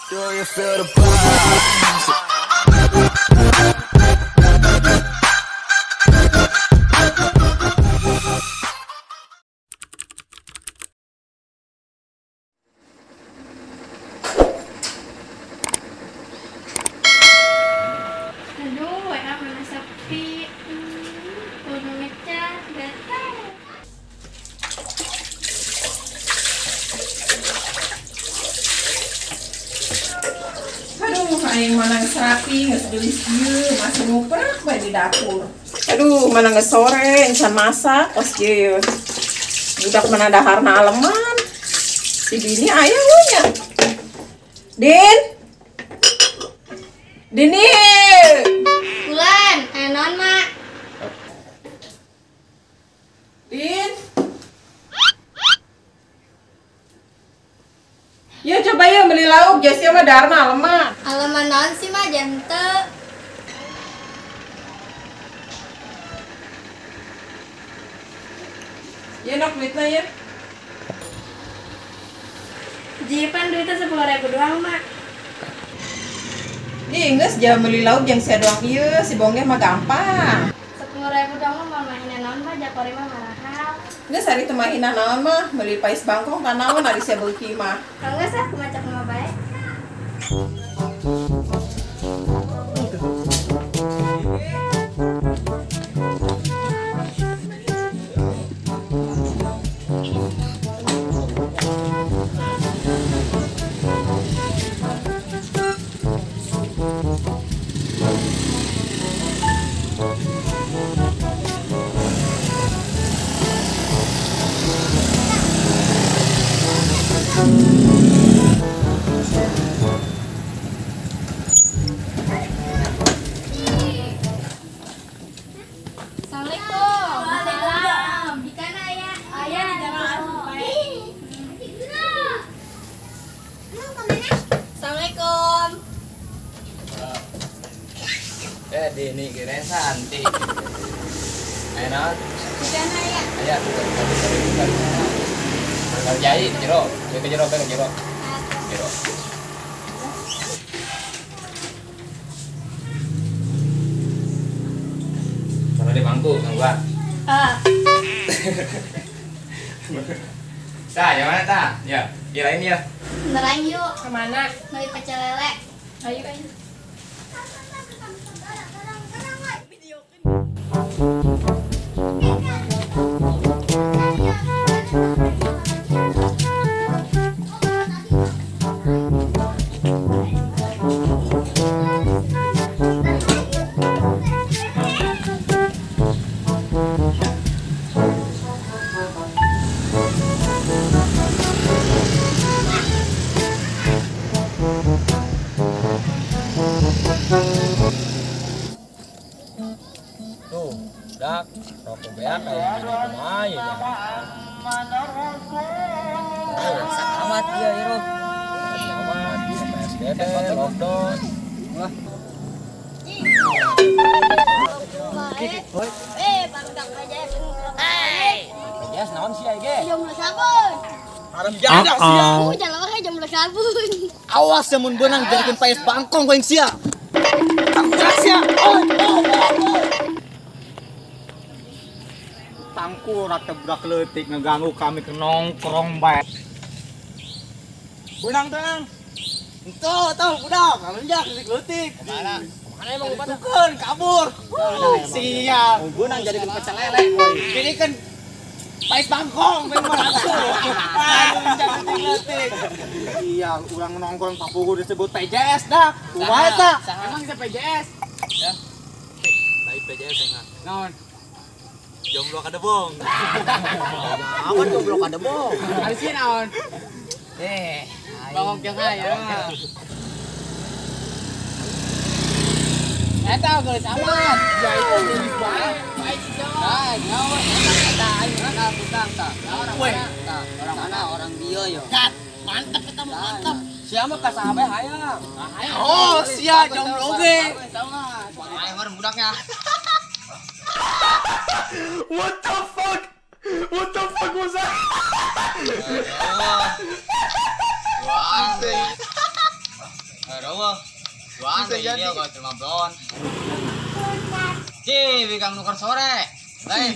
Do you feel the vibes? Aduh, WA mana sepi. Udah ngecas, gatal. Aduh, aing mana geus rapi, geus geulis ieu, masih nguprak bae di dapur. Aduh, mana geus sore, encan masak kos kieu. Budak mana daharna aleman. Si Dini aya we nya. Din. Dini. Bulan, aya naon, Mak? Din. Ya coba ya beli lauk, sia mah daharna aleman. Aleman naon sih, Mak? Jante. Ya nak duitnya ya. Jipan duitnya 10.000 doang, Mak. Ih, geus jangan beli lauk yang sia doang ieu, si bongeh mah gampang. 10.000 doang mah mau mahina naon, Mak? Japori mah mahal. Geus ari teu mahina naon mah, beli pais bangkong tanaon ari sia beuki mah. Kalau geus ah, kumaha cak mah bae. Assalamualaikum. Waalaikumsalam. Ikan ayah. Ayah di jalan baik. Assalamualaikum. Dini kira santi. Ayo naon? Ikan ayah. Ayah bukan. Kerjai jero, ke jero ke jero. Jero. Mana di bangku kang gua? Ah. Ta, yang mana ta? Ya, kirain ya. Beneran yuk. Kemana? Beli pecel lele. Ayo ayo. Tuh, dak, rokok beak kayak gini kumaha ya. Sak amat ieu hirup. Amat, PSBB, lockdown. Wah. Barudak aja. PJS naon sih ai ge? Jomblo sabun. Haram jadah sia. Jalan wae jomblo sabun. Awas ya mun beunang jadikeun paes bangkong ku aing sia. Tangkurak sia. Tangkurak teh budak leutik ngeganggu kami ke nongkrong bae. Beunang teh. Entah tah budak, ngalunjak leutik-leutik. Kumaha? Kumaha emang bukan kabur. Sial. Beunang jadikeun pecel lele. Jadi kan pais bangkong memang langsung. Leutik-leutik. Iya, urang nongkrong papugu disebut PJS dah. Kumaha eta? Emang bisa PJS? Ya. Lain PJS enggak. Naon? Jomblo kadebong. Aman jomblo kadebong. Ari sih naon? Bangong jeung aya. Eta geus amat. Ya itu geulis bae. Bae sih jauh. Nah, eta aing mah ka tukang tah. Orang mana? Tah, orang mana? Orang dieu yo. Kat, mantep eta mah mantep. Sia mah ka saha bae hayang. Oh, sia jomblo oge. Aing mah budaknya. What the fuck? What the fuck was that? Wah, Eueuh. Duaan Bisa we jadi. dia kalau terima blon. Ji, bikang nuker sore. Lain.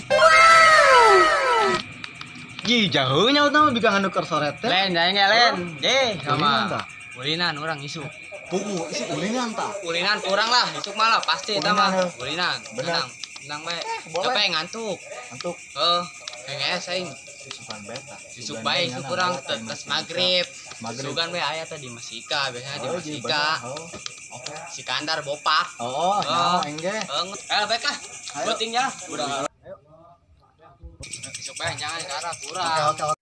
Ji, jauhnya utama bikang nuker sore teh. Lain, lain ge lain. Ji, Ulinan sama. tah. Ulinan urang isuk. Pugu, isi ulinan tah. Ulinan kurang lah, isuk malah pasti eta mah. Ulinan, Ulinan. Benar. Tenang, tenang bae. Boleh. Capek ngantuk. Ngantuk. Heuh, henges aing. Isukan bae tah. Isuk bae isuk kurang tes maghrib. Maghrib. Sugan we aya teh di Masika, biasanya di Oh, ji, Masika. benar. Oh. Oke. Si Kandar bopak. Oh, Oh. nyaho aing ge. Baiklah. Ayo. Penting ya. Udah. Isuk bae jangan ke arah kurang. Oke, oke, oke.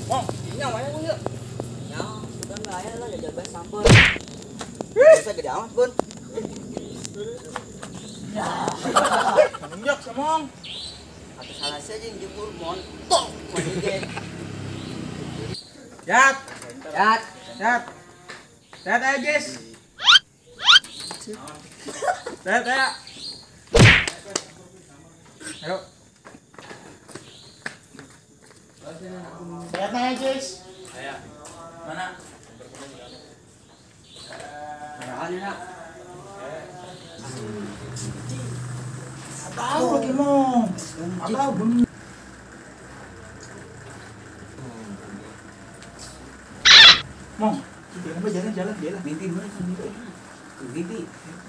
Mong, ini namanya Bun yuk. Ya, sugan bae lah jajan bae sampeu. Bisa gede amat, Bun. Nunjuk semong. Atau salah saja yang jempur montok mah ge. Yat, Yat. yat. Sehat aja, guys. Sehat ya. Ayo. Sehat aja, guys. Ayo. Mana? Mana nak? Tahu lagi mong. Atau bun. Mong, kita jalan-jalan dia lah. Mimpi mana kan mimpi? Ke mimpi.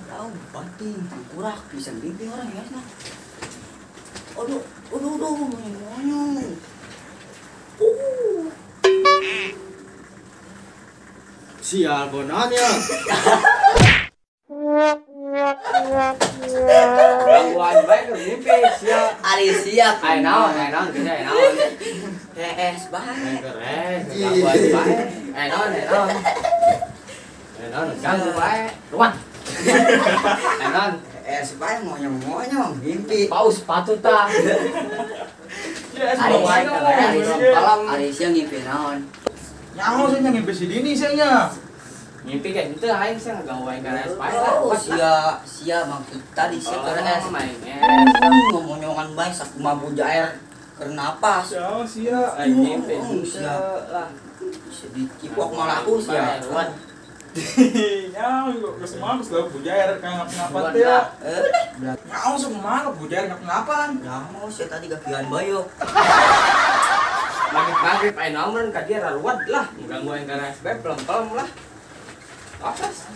Tahu banting, tengkurak, bisa mimpi orang ya nah. Aduh, aduh, aduh, monyong. Sial bonan ya. Gangguan baik ke mimpi siap. Ari siap. Ayo naon, kerja ayo naon. Hees bae. Keren, gangguan bae. Ayo naon, ayo naon. Ayo naon, ganggu bae. Ruan. Ayo naon. Hees bae monyong-monyong mimpi. Paus sepatu tah. Ari ari siang ngimpi naon? Nyaho sih ngimpi si Dini sih nya. Ngimpi kayak gitu aing sih ngeganggu aing karena es bae lah. Oh, sia sia maksud tadi sia karena es. Main es. Ngomong-ngomongan bae sakumaha bujair keur napas. Sial sia. Aing ngimpi sia. lah. Sedikit malah aku sia. Ruan. Nyaho geus mah geus leuh bujair ka ngap-ngapan teh ya. Nyaho semua bujair ngap-ngapan. Nyaho sia tadi gagian bae yo. Maghrib-maghrib aing naon ka dia raruat lah. Ngeganggu aing karena es bae pelem-pelem lah. Atas.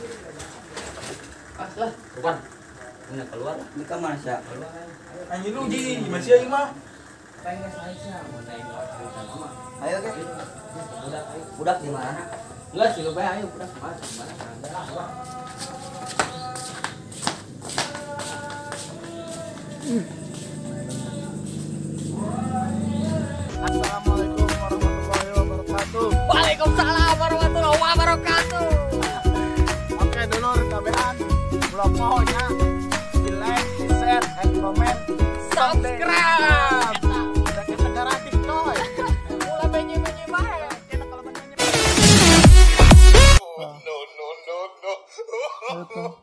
Pas lah, keluar. Ini keluar lah. Ini ka mana sia? Keluar. Anjing lu ji, gimana sih aing mah? Aing geus aing sia, mau naik cerita mama. Ayo ke. Budak ayo. Budak di mana? Enggak sih lu bae ayo budak kemana? Kemana? Assalamualaikum warahmatullahi wabarakatuh. Waalaikumsalam warahmatullahi wabarakatuh. Ulah poho nya. Di like, di share, and comment, subscribe. Udah kita gratis coy. Ulah menye-menye bae. Kita kalau menye. No, no, no, no.